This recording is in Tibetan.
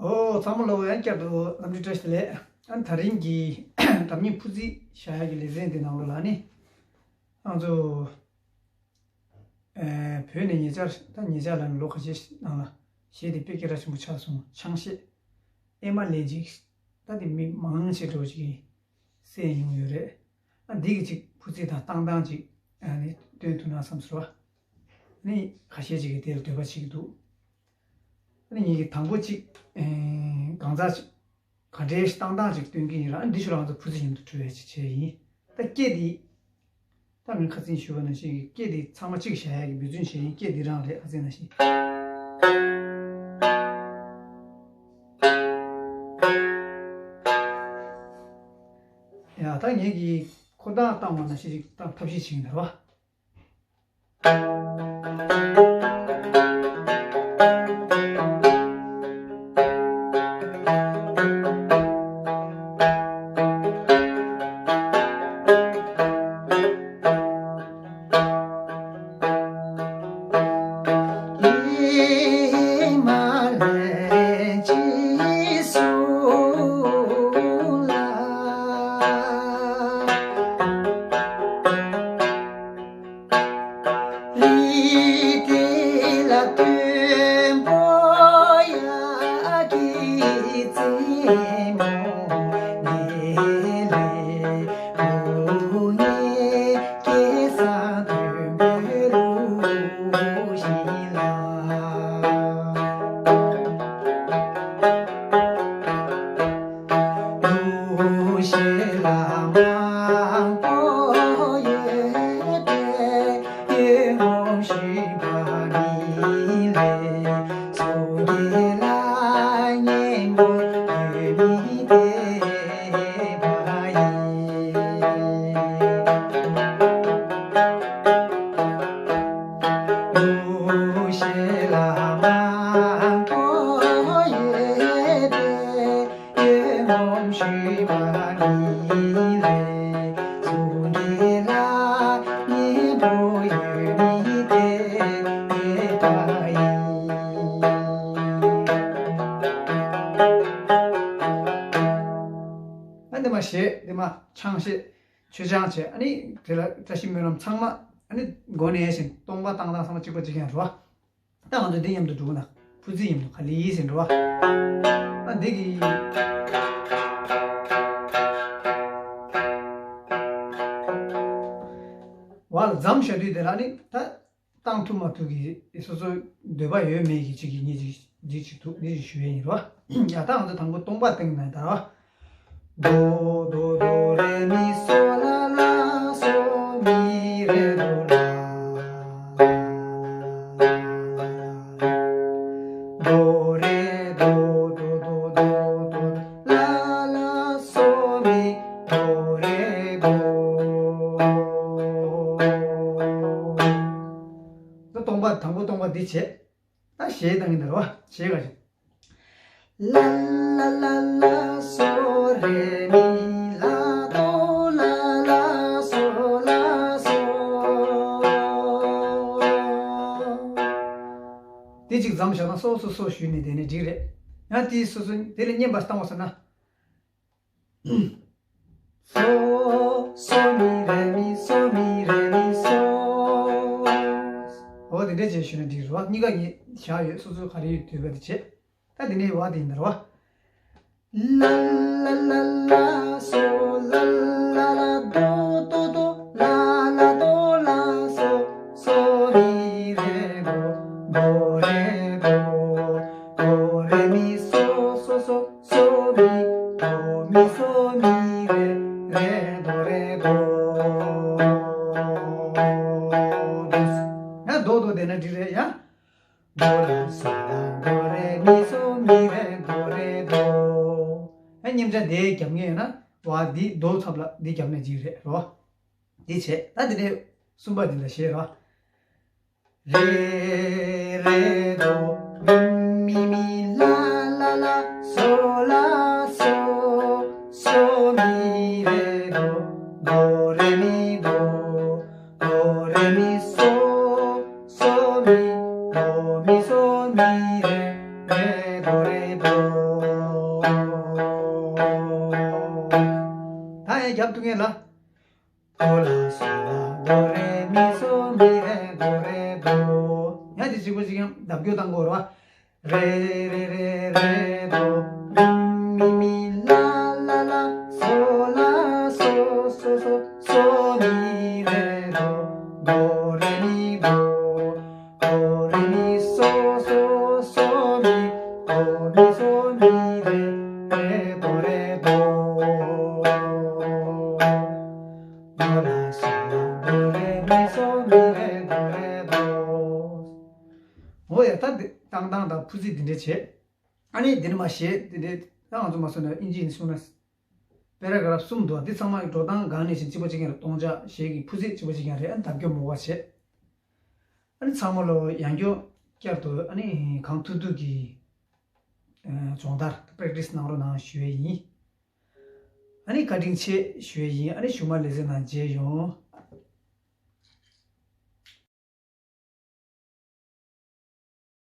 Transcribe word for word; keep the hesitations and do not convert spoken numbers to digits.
ཨོ། ཚང་མ་ལོ་ཡང་བསྐྱར་དུ་རྣམ་འགྲིག་བཀྲ་ཤིས་བདེ་ལེགས། ཨ་ནི་དེ་རིང་གི་སྒྲ་སྙན་འཕུར་རྩལ་བཞག་ཡག་གི་ལེ་ཚན་འདི་ནང་ལོགས་ལ་ནི། ང་ཚོ་ཨེ་བོད་ནས་ཉེ་ཆར་ད་ཉེ་ཆར་ལ་ནི་ལོ་ཁ་ཤས་ནང་ལ་གཞས་དེ་དཔེ་སྐད་གྲགས་ཆེན་པོ་ཆགས་སོང་། ཆང་གཞས། ཨེ་མ་ལན་ཅིག་ད་དེ་མི་མང་ཆེ་འགྲོ་ཅིག་གིས་གསན་མྱོང་ཡོད་རེད། ཨ་འདི་གི་ཅིག་འཕུར་རྩལ་དང་བཏང་སྟངས་ཅིག་ཨ་ནི་སྟོན་ཐུབ་ན་བསམ་སོང་བ། ཨ་ནི་ཁ་ཤས་ཅིག་གིས་དེ་ལ་འདོད་པ་བྱེད་ཀྱི་འདུག་ཨ་ནི་ངེད་ཀྱིས་དང་པོ་ཅིག་ཨེ་གང་ཟག་ཅིག་ག་འདྲའི་བཏང་སྟངས་ཅིག་སྟོན་གྱི་ཡིན་ར། ཨ་འདི་ཤུ་རང་ཚོ་འཕུར་རྩལ་མཉམ་དུ་འཁྲུལ་ཡག་ཅིག་བྱས་ཡིན། ད་སྐད་འདི། ད་ངས་ཁ་སང་ཞུས་པ་ནང་བཞིན་གྱི་སྐད་འདི་ཚང་མ་གཅིག་བཞག་ཡག་གི་འབད་བརྩོན་བྱས་ཡིན། སྐད་འདི་རང་རེད། ཁ་སང་ནང་བཞིན། ཡ་ད་ངས་ཀྱི་ཁོ་ཐག་བཏང་བ་ནང་བཞིན་ཅིག་བཏང་ཐབས་ཤེས་བྱེད་ཀྱི་ཡིན་ད་ར་བ། ཨ་འདི་མ་གཞས་འདི་མ་ཆང་གཞས། མཆོད་ཆང་བྱས། ཨ་ནི་དེ་ལ་བཀྲ་ཤིས་སྨོན་ལམ་ཚང་མ། ཨ་ནི་མགོ་ནས་ཞིང་སྟོང་པ་བཏང་སྟངས་ཚང་མ་གཅིག་པ་གཅིག་རྐྱང་རེད་བ། ད་ང་ཚོ་འདི་མཉམ་དུ་འགྲོ་གི་ན། འཕུར་རྩལ་མཉམ་དུ་ག་ལེ་ཟེར་འགྲོ་བ། ཨ་འདི་གི། བ་ལ་འཛམ་བཞག་དུས་དེ་ལ་ནི་ད། བཏང་ཐུབ་མ་ཐུབ་ཀྱི་སོ་སོ་འདོད་པ་ཡོད་མེད་ཀྱི་ཅིག་གི་གཉིས་ཅིག་འདི་ཅིག་འདུག་འདི་ཅིག་ཞུ་ཡས་ཡིན་རོ། ཡ་ད་ང་ཚོ་དང་པོ་སྟོང་པ་སྟེང་ནས་ད་རོ། དོ་དོ་དོ་རེ་མི་སོ་ལ་ལ་སོ་མི་རེ་དོ་ལ། དོ་རེ་དོ་དོ་དོ་དོ་དོ་ལ་ལ་སོ་མི་དོ་རེ་དོ། ད་སྟོང་པ་དང་པོ་སྟོང་པ་འདི་བྱས། ད་གཞས་བཏང་གི་འདུག་རོ། གཞས་ག་ཞིག་ལ་ལ་ལ་ལ་སོ་རེ་མི་ལ་དོ་ལ་ལ་སོ་ལ་སོ། དེ་གཅིག་འཛོམས་བཞག་ན་སོ་སོ་སོ་ཞུས་ནས་དེ་ནས་འགྲིག་རེད། ཡང་དེའི་སོ་སོ་དེ་ལས་སྙན་པ་བཏང་བ་ཟེར་ན། སོ། སོ་མི་རེ་མི་སོ་མི་རེ་མི་སོ། འོ་དེ་འདྲ་བྱས་ཞུས་ན་འགྲིག་རེད་བ། གཉིས་ཀ་ངས་བཞག་ཡོད། སོ་སོ་ག་རེ་ཡོད་འདོད་པ་དེ་བྱེད། ད་དེ་ནས་བ་དེ་ཡིན་ད་རེད་བ། ལ་ལ་ལ་ལ་སོ་ལ་ལ་ལ་དོ་དོ་དོ་ལ་ལ་དོ་ལ་སོ། སོ་མི་རེ་དོ་དོ་རེ་དོ། དོ་རེ་མི་སོ་སོ་སོ། སོ་མི་དོ་མི་སོ་མི་རེ་རེ་དོ་རེ་དོ། ཡ་དོ་དོ་དེ་ན་འགྲིག་རེད་ཡ། དོ་རེ་སོ་ལ་དོ་རེ་མི་སོ་མི་རེ་དོ་རེ་དོ། ཡ་མཉམ་ཆ་དེ་རྒྱབ་ངེས་ཡོད་ན་བ་འདི་དོ་ཚབ་ལ་འདི་རྒྱབ་ནས་འགྲིག་རེད་རོ། འདི་བྱས་ད་འདི་ནས་གསུམ་པ་འདི་ལ་བཤད་རོ། རེ་རེ་དོ་མི་མི་ལ་ལ་ལ་སོ་ལ་སོ། སོ་མི་རེ་དོ་དོ་རེ་མི་དོ། དོ་རེ་མི་སོ། སོ་མི་དོ་མི་སོ་མི་རེ་རེ་དོ་རེ་དོ། རེ་མི་སོ་མི་རེ་དོ་རེ་དོ། ཡང་ཅིག་གཅིག་པོ་གཅིག་ཡང་ལྡབ་སྐྱོར་བཏང་དགོས་རེད་བ། རེ་རེ་རེ་རེ་དོ། རེ་མི་མི་ལ་ལ་ལ། སོ་ལ་སོ་སོ་སོ། སོ་མི་རེ་དོ། དོ་རེ་མི་དོ། དོ་རེ་མི་སོ་སོ་སོ་མི། དོ་མི་སོ་མི་རེ་རེ་དོ་རེ་དོ། དོ་ལ་སོ་ལ་དོ་རེ་མི་སོ་མི་རེ་དོ་རེ་དོ། འོ་ཡ། ད་འདི་བཏང་སྟངས་དང་ཕུ་ཚིག་འདི་འདྲ་བྱེད། ཨ་ནི་འདི་ནི་མ་བཤད། འདི་འདྲ་ད་ང་ཚོ་མ་སོ་ན་ཨིན་ཇི་ཡིན་གསུངས་ན། པེ་ར་གྷ་རབ་གསུམ་འདུག་འདི་ཚང་མ་འགྲོ་སྟངས་གང་ནས་བཞིན་གཅིག་པ་གཅིག་ཡིན་རེད། སྟོང་ཆ་ཞེས་ཀྱི་ཕུ་ཚིག་གཅིག་པ་གཅིག་ཡིན་རེད། ཨ་ནི་ལྡབ་སྐྱོར་མོ་བ་བྱེད། ཨ་ནི་ཚང་མ་ལོ་ཡང་སྐྱོ་བསྐྱར་དུ་ཨ་ནི་གང་ཐུབ་ཐུབ་ཀྱིས་སྦྱོང་བརྡར་པེ་རེག་ཊི་སི་གནང་རོགས་གནང་ཞུ་ཡས་ཡིན། ཨ་ནི་བཀའ་དྲིན་ཆེ་ཞུ་ཡས་ཡིན། ཨ་ནི་གཞུག་མ་ལེ་ཚན་ནང་མཇལ་ཡོང་།